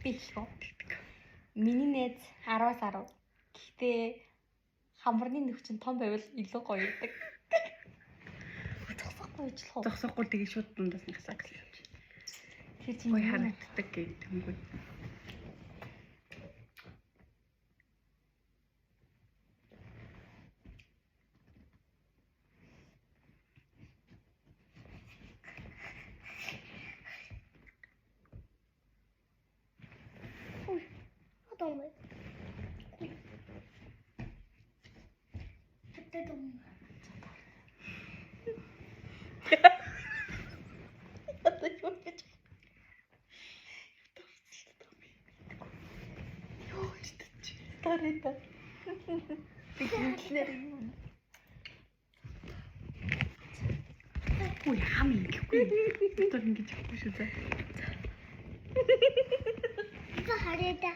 Би хэлэх үү? Миний найз 10-аас 10. Гэхдээ хамарны нүх чинь том байвал илүү гоё байдаг. Зогсохгүй ижлэх үү? Зогсохгүй тэгээ шууд дундаас нь хасаа гэсэн юм чи. Тэр чинь Гоё юу? харагддаг гэдэг юмгүй. Одоо юм. Одоо юм. Одоо юу гэж? Йоо чи. Тарэ та. Би гинтлээр юм. Үгүй хам ингэхгүй. Одоо ингэж явахгүй шүү заа. Одоо харъя да.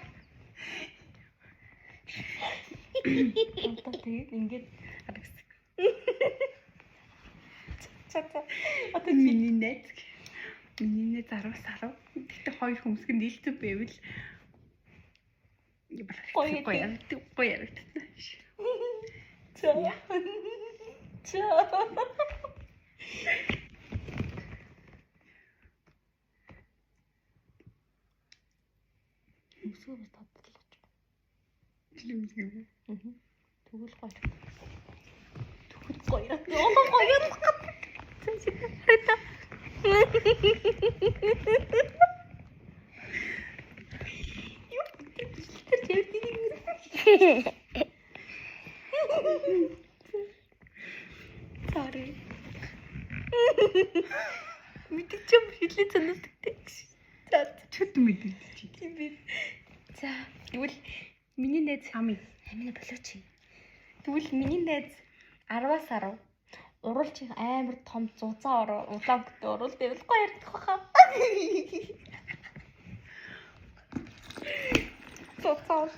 Одоо тэгээд ингээд Харагддаг. ча ча. Одоо миний найз. Миний найз 10-аас 10. Гэхдээ хоёр хөмсг нь нийлцэн байвал Гоё гоё яригддаг. Гоё яригддаг. За. За. Өмсгөө бас тодтолгож. Чи юм шиг юм. Аа. Тэгвэл гоё. Тэгвэл гоё. Одоо гоё юм. Хараа. Юу? Тэр чивдийг. Sorry. Мэдчихэм хилээ цанаас тэгтээ. За Чөт мэддэг чи. тийм би. За тэгвэл миний найз Ами. амина болооч. Тэгвэл миний найз 10-аас 10. Уруулч амар том зузаан ороо улаан көтө уруул байвал гоё ярдах байхаа. Зузаан.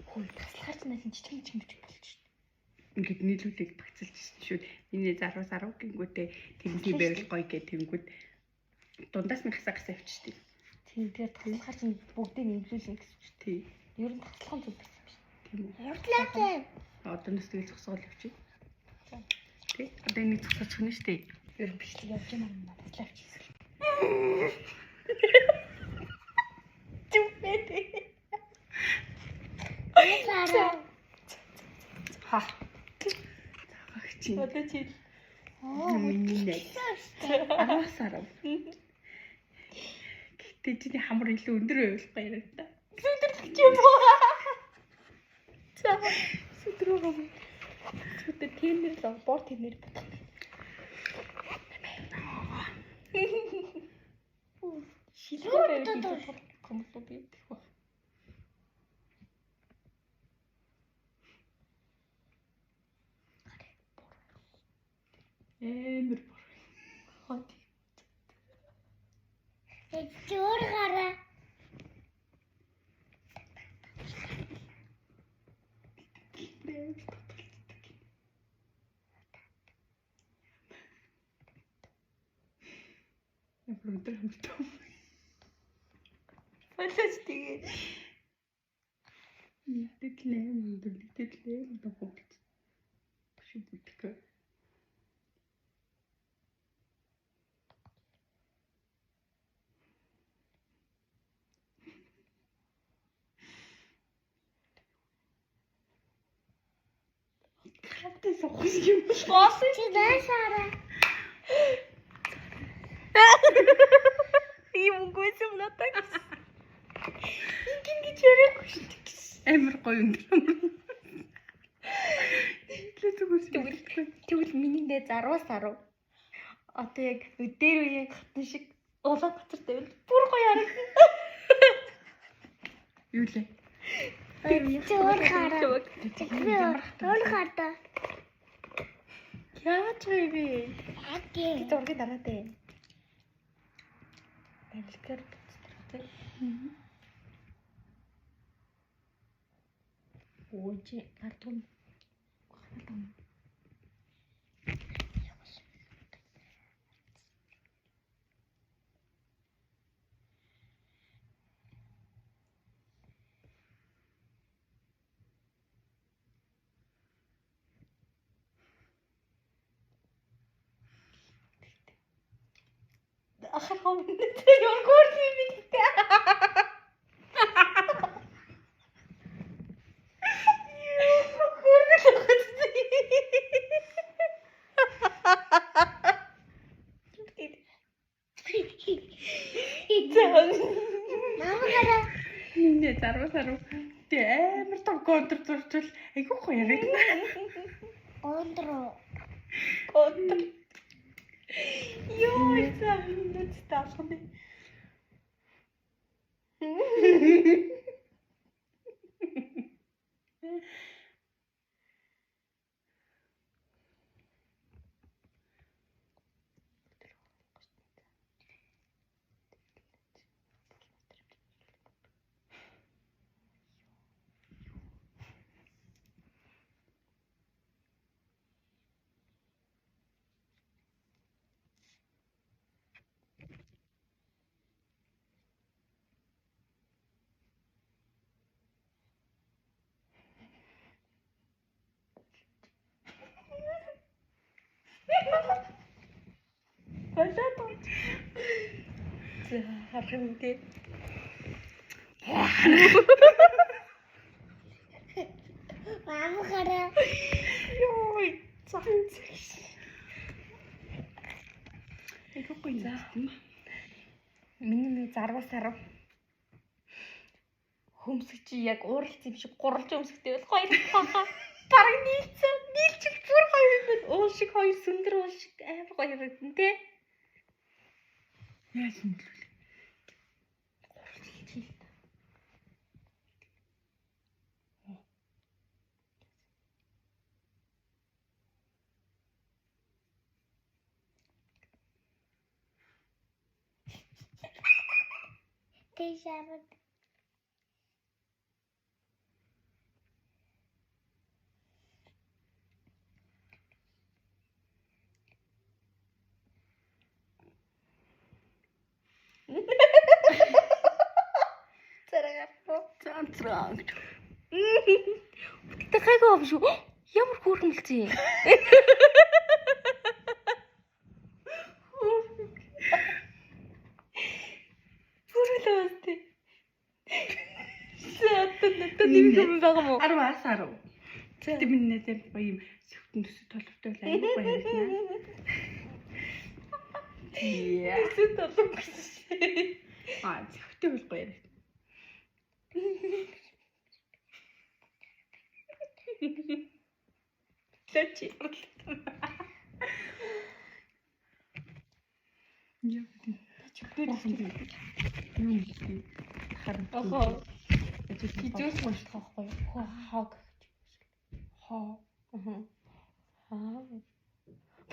Хөөе таслахаар ч надад жижиг жижиг болчих. Ингээд нийлүүлээд багцалж шүү. Миний найз 10-аас 10 гингүүтээ тэрнтэй байвал гоё гэх тэнгүүд дундаас нь хасаа гасаа явчихдаг. Тийм тэгэхээр таслахаар чинь бүгдийг нэмлүүлнэ гэсэн үг шүү Тий. дээ. Ер нь таслах нь зүг байсан юм шиг. Тийм үү. Урдлаа. Одоо нэс тэгэл зогсоол явчих. За. Тий. Одоо энийг зогсооч хөнө шүү дээ. Ер нь бичлэг явж байгаа юм байна. Таслаа авчихсан. Зүмээ. Сараа. Ха. Цагаач чи. Одоо чи Оо. Миний найз 10-аас 10. Гэтэ чиний хамар илүү өндөр байвал гоё яригдаа. сүдэрлэх юм уу? За. Сүдрөө гом. Сүдэр тэнэр л бор тэнэр бодох. Шилгээр байвал илүү комфорт би гэх ба. Амар бор. Хот. Зөөр гараа. Амар татгалцдаг. Ямар өндөр хамартай. Болооч тэгээ. Нэгтэл амар өндөр, нэгтэл амар том болчих. Биш бүтгэх. Хатаа сохох юм. Болсон. Чи наашаараа. Ийм үгүй юм надад. Ингэн гэж яриаггүй шүү дээ. Амар гоё өндөр хамар. Тэгэл зүгээр Тэгвэл тэгвэл миний найз 10-аас 10. Одоо яг дээр үеийн хатан шиг улаан гоцор тавил бүр гоё харагдана. Юу лээ? Зөөр гараа. Зөөр гараа. Яаж вэ би? Аги. Би зургийг дараад байна. Барилгаар буцдаг тий. Өө чи гардгүй юм. Гардгүй юм. Ахын өмнө ямар хөөрхөн юм бэ гэдэг. Хөөрхөн л өгöd. Мама хараа. Миний 10-аас 10. Тэг амар том контр зурчвал айгүй гоё яригна. Гондро. Контр. Йоо, это миний таалах нь. Болоод. За, харах юм тий. Мама хараа. Йоо, цаа. Айгүй гоё юм. Миний нэг 10-аас 10. Хөмсөг чи яг ууралц юм шиг гурвалж өмсгтэй бол гоё хаа. Бараг нийлцэн, нийлчих бүр гоё юм байна. Уул шиг хоёр сүндэр уул шиг амар гоё харагдана те. Яаж нийлүүл? Гурвалж чи л та. Тийш хараад. Зэрэг гарах. Занцраа. Гэтэ гайгүй юм шүү. Ямар хөөрхөн бэлцэн юм. Бүрэлээ бас тий. За одоо нэг юм байгаа мó? 10-аас 10. Гэтэ миний найз амар гоё юм сөхтөн төсөв толгойтой л айгүй гоё яригна. Яа. Төсөв толгой гэсэн. Аа, зөхтэй бол гоё яригна. Лочи. Яа. Тэр юм юм. Харин. Охоо. Хизээс унших байхгүй юу? Хоо хог гэж. Хоо. Аа.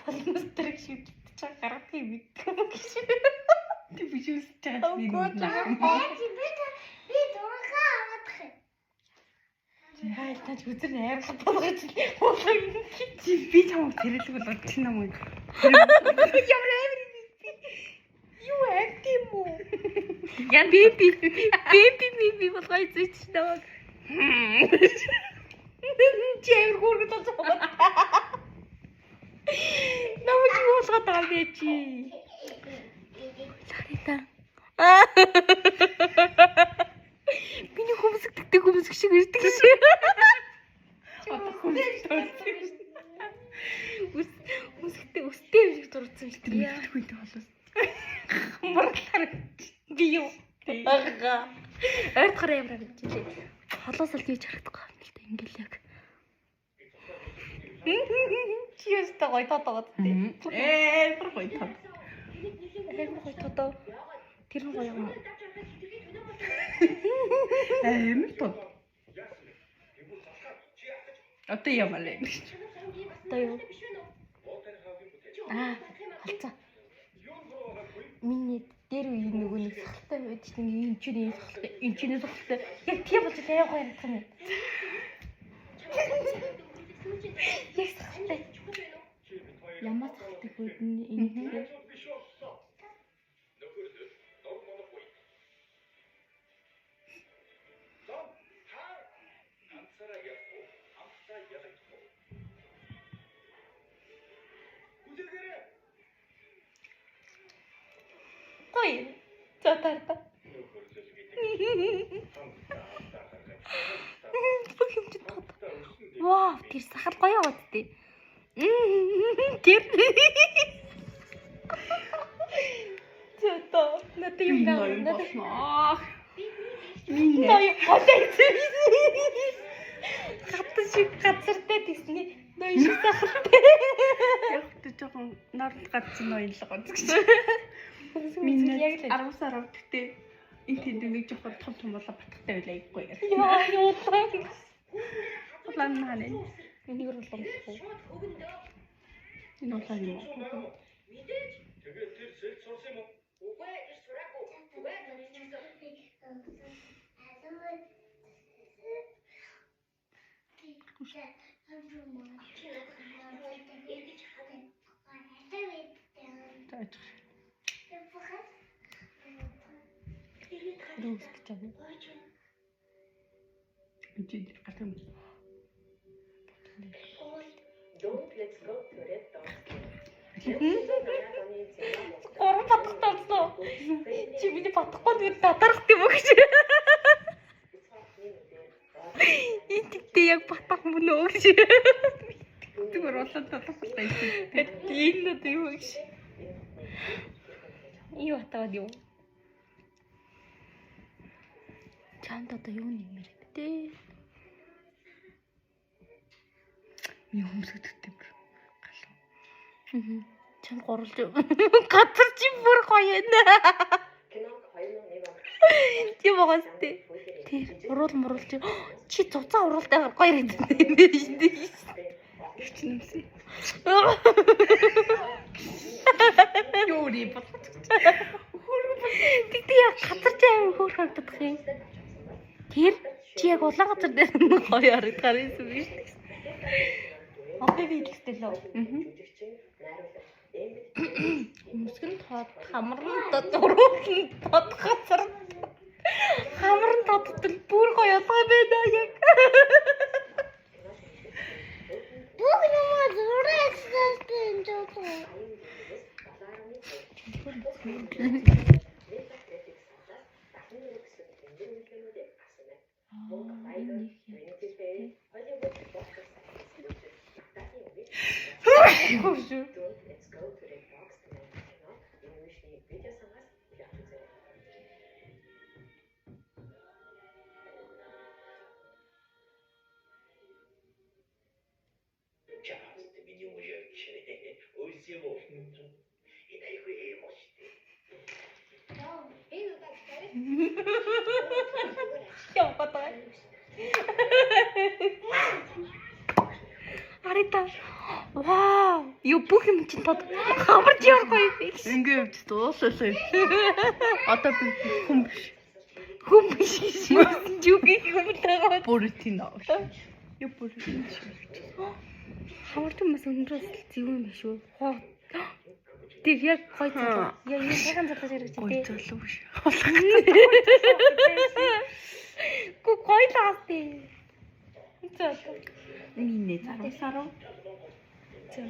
Полимстер шиг чаг гарах юм мэдгүй юм гэж. Тэг би ч үсэж байгаа нэг Үгүй, юм. Яаж би би дургаа авах юм. Хайл тач үзэр амар болгож болгож Чи би чамайг царайлаг болгоод чи намайг ямар амар юм бэ? Юу амт юм уу? Яа би би би би би би болгож зүч намайг. Чи амар хөөргөд болж байгаа. Намайг юу болгоод байгаа юм бэ чи? Ларита. Миний хөмсгддэг хөмсг шиг ирдэг шээ. одоо хүмүүс төрсөн юм шиг. Үс хөмсгтэй өстэй юм шиг зурцсан шүү Тэр дээ. мэдхгүй тэ болоос. Мурлахаар. Би юу? Ага. Ойртохоор амар харагдчихлээ. Холоос л юу ч харагдахгүй юм л да ингээл яг. Чи ёстой гоё тодоод тий. Амар гоё тод. Амар гоё тодоо. Тэр нь гоё юм. Амар тод. Одоо ямар юм бэ? Одоо юу? Аа, халцаа. Миний дээр үеийн нөгөө нэг сахалтай байдаг чинь энэ ч нэг сахалтай, энэ ч нэг сахалтай. Яг тийм болж аяа гоё харагдах юм. Яг сахалтай. Ямар сахалтай хүүд нь энэ тэгэхээр Гоё. За тарта. Бүх юм чи тод. Вау, тэр сахал гоё яваад тээ. Тэр. За та надад юм гав. Надад Аа. Миний ноён голой. Хатан шиг газартай тэгсний ноён шиг сахалтай. Яг тэ жоохон наранд гадсан ноёнлого гэж. Миний яг л 10 сар гэтээ энэ тэнд нэг жоохон том том болоо батхтай байлаа айггүй. яа юулаа. Улаан хаана? Энийг урлах юм уу? Энэ улаан юм уу? За очих. Юу гэж байна? Энд чи гарах юм. Гурван батхтай болсон. Чи миний батхгүй нүд татарах юм уу гэж. Энэ тэгтээ яг батах мөн үү гэж. Зүгээр улаан талах юм. Энэ нүд юм уу гэж. Юу батаад юу? Чамд одоо юу нэмэр бэ те? Миний хөмсгөдтэй бүр галуу. Мгм. Чамд гурвалж газар чи бүр гоё юм. Тийм байгаас те. Тэр уруул муруул чи чи цуцаа уруултайгаар гоё харагдсан юм байна шүү дээ. Их чи нэмсэн. Юу рий бодлоо. Тэгтээ яг газар чи амар хөөр харагдах юм. Тэр чи яг улаан газар дээр гоё харагдахаар байсан биш үү? Одоо би хэлэхтэй лөө. Өмсгөн тод, хамран тод, уруулан тод, газар тод. Хамран тодтол бүр гоё болгоо байна яг. Бүх юм зураг гэсэн юм. Хөөш. Яа батаа. Арита. Вау, юу бүх юм чинь тод. Хамарч яар гоё юм бэ. Ингээ явж дууслаа. Одоо би хүн биш. Хүн биш гэж юу гэх юм бэ? Бүртин аа. Юу бүртин чи. Хамарч юм бас өндрөөс л зөв юм биш үү? Хоо. Тэр яг гоё залуу. Яа, энэ сайхан залуу шиг Гоё харагдчих тий. залуу биш. Гү гоё л аас тий. За. Миний 10 сар. За.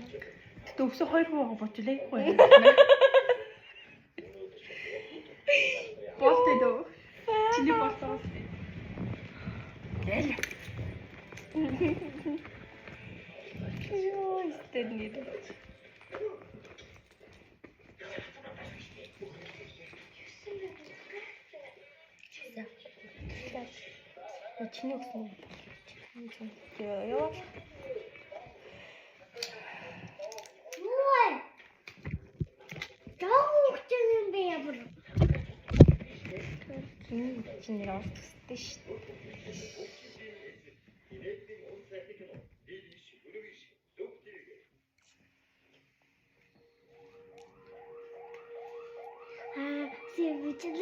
Тэгтээ өсө 2 хуваа бочлаа гоё. Болтой дөө. Чиний болтой. Яа. Йоо, истэн нэр. За. Чиний өгсөн юм. Йоо, ёо. Юу вэ? Доо юм бэ ямар? Энэ чинь нэр орох төстэй шүү дээ. Аа, си бичлэг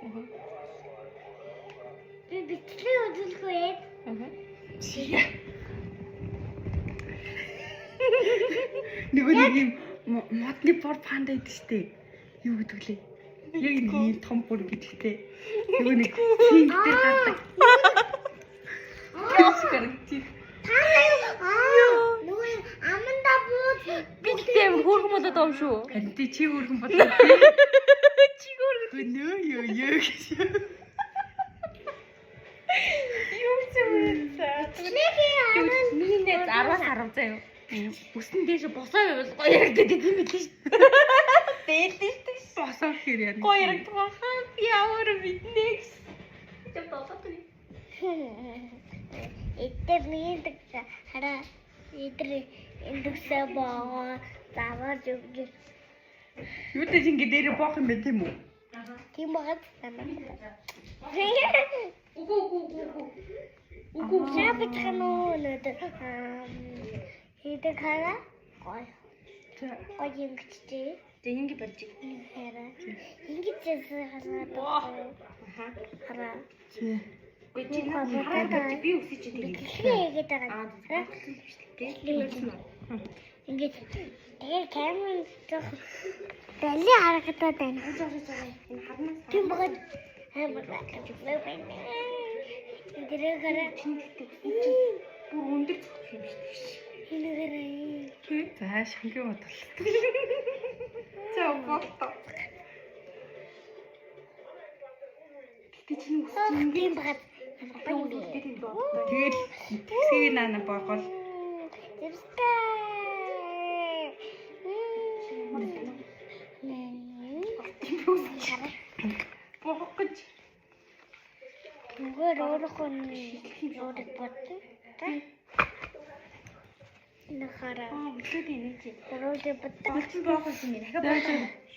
өгөө. Би бичлэг үзүүлэх үү? Аа. Чи. Нөгөө нэг юм модны бор панда гэдэг штэ. Юу гэдэг лээ? Яг нэг юм том бүр гэдэгтэй. Нөгөө нэг хинг дээр гардаг. Тэр шиг харагдчих. Та аа, нөгөө аманда бууд Би тэгтээ амар хөөрхөн болоод байгаа юм шүү. Харин тий чи хөөрхөн бодлоо тий. Чигөр Нөө юу юу гэж. юу юм бэ? Миний нэ 10-аас 10 заяа. Үсэн дээш босоо байвал гоё ярагдаад идэв юм билээ шүү. Дээлээ шүү. Босоо гэхээр яа. Гоё ярагдах байхаа. Би ямар мэднэ гэсэн. Тэр болоод байна. Эдгээр миний дэгсэ хараа эдгээр эндэгсэ боогоо заваар өгч Юу дэж ингэ дээр боох юм бэ тийм үү? тийм байгаад намайг. Үгүй үгүй үгүй үгүй. Үгүй үгүй. Шабтах нь өнөөдөр хийдэг хараа гоё За. гоё ингэчтэй. Тэг ингэ барьж. Хараа ингэж хараа Аха. хараа Зэ. Үгүй чи хараа барьж би өсөж чи тэг. бэлгээ хийгээд байгаа. Аа Хараа. тийм. Ингэж тэгээ камер жоох дали харагдаад байна. Энэ харнаас Тийм байгаад амар байна. Эдгээр хараа бүр өндөр зүтгэх юм шүү дээ. энэ хараа. За шангийн бодол. За болтоо. Гэтэ чиний үс Тийм байгаад чинь үлдээд юм бодлоо. Тэгэл тэгсээ наана боогоол. Боох гэж. Зүгээр өөрөөх нь өөрөд бодно. Энэ хараа. Аа үлдээд юм чи. Өөрөд бодно. Үлдсэн боох юм бэ? Дахиад боох.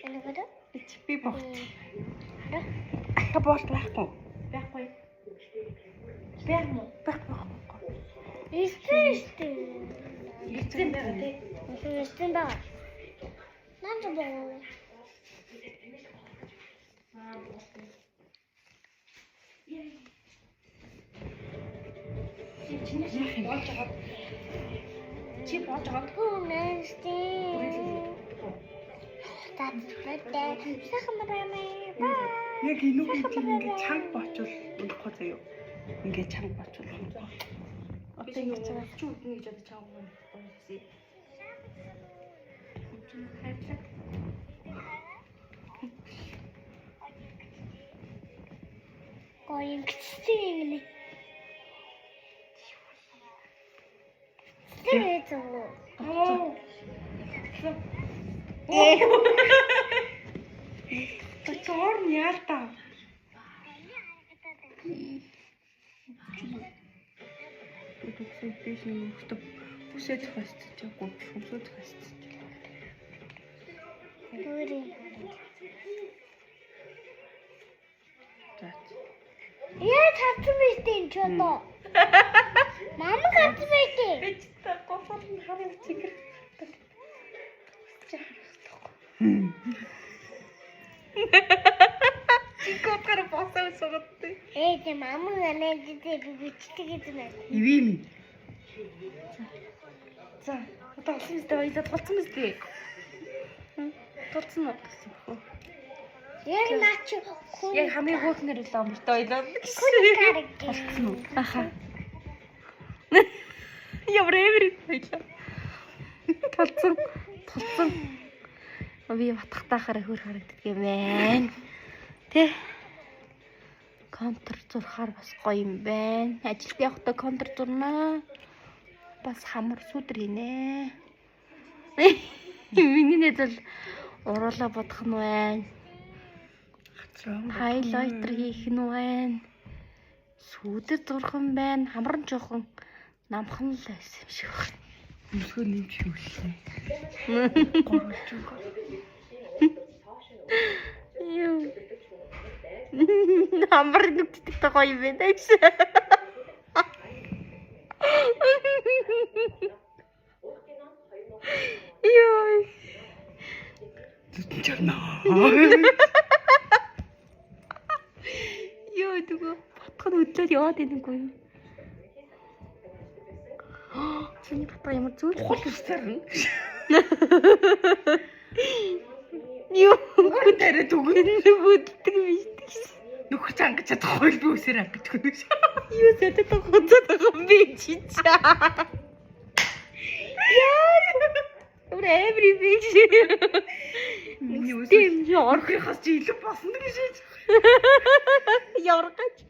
Энэ хараа. Би боох. Хараа. Дахиад боолт байхгүй. Байхгүй. Байх мó? Байх байхгүй. Истэ. Үлдсэн байгаа тий. Истэ баа. Нанд боо. Чи чиний шиг болж байгаа. Чи болж байгаа. Хүнэстэ. Татвартай. Сайхан байна. Бай. Яг энүүгийн тийм ингэ чанга боочвол унахгүй заяо. Ингээ чанга боочвол унахгүй. Одоо ингэж байгаа. Чи үднэ гэж бодож байгаа юм байна. Хайрлаа. Гоё ингэчтэй юм нэ. Тэр зөв. Оо. Зоор нь яалтаа. Үдүгсээ дэш нэг өгтө бүсээ зохиосч чаагүй өмсөө зохиосч. Нүрийн. За. Яа татсан байж тээ энэ ч одоо. Мама татсан байж тээ. Эч та гофол нь хараа цэгэр. Чи харах. Чи готгор босоо суугаад. Ээ тэ мама гэнэ дэ би бичдэг гэсэн байна. Иви минь. За, одоо олсон мэт баялаад голцсон мэт. Голцсон уу гэсэн бохоо. Яг наа чи хүн Яг хамгийн хөөхнөр л омртой баялаад. хүн гараг. Уу. Аха. Ямар эвэр баялаа. Толцсон. Толцсон. Би батхтаахаараа хөр харагддаг юм байна. Тэ. Контр зурхаар бас гоё юм байна. Ажилд явахдаа контр зурнаа. Бас хамар сүдэр хийнэ. Миний нэз бол уруулаа бодох нь байна. Хацраа. Хайлайтер хийх нь байна. Сүүдэр зурх нь байна. Хамар нь жоохон намхан л байсан юм шиг байна. Өмсгөө нэмж хөвлөө. Гурвалж өгөө. Юу. Хамар нүгтдэг гоё юм байна гэж. Йой. Зүтэн чарнаа. Йой дэгөө батх нь хөдлөөд яваад идэнгүү юу? Чиний батга ямар зүйл Хол үсэрнэ. Юу Үгүй тариа түгэн. хөдөлдөг юм биш. Нүх чанга чадахгүй л би үсээр ангиж өгнө. Юу зэтэд хуцаад байгаа юм бэ чи чаа. Яа. Өөр every bitch. Миний үс Тийм жоо. Ямар Нөхрийнхөөс чи илүү босно гэж шийж. Ямар гэж.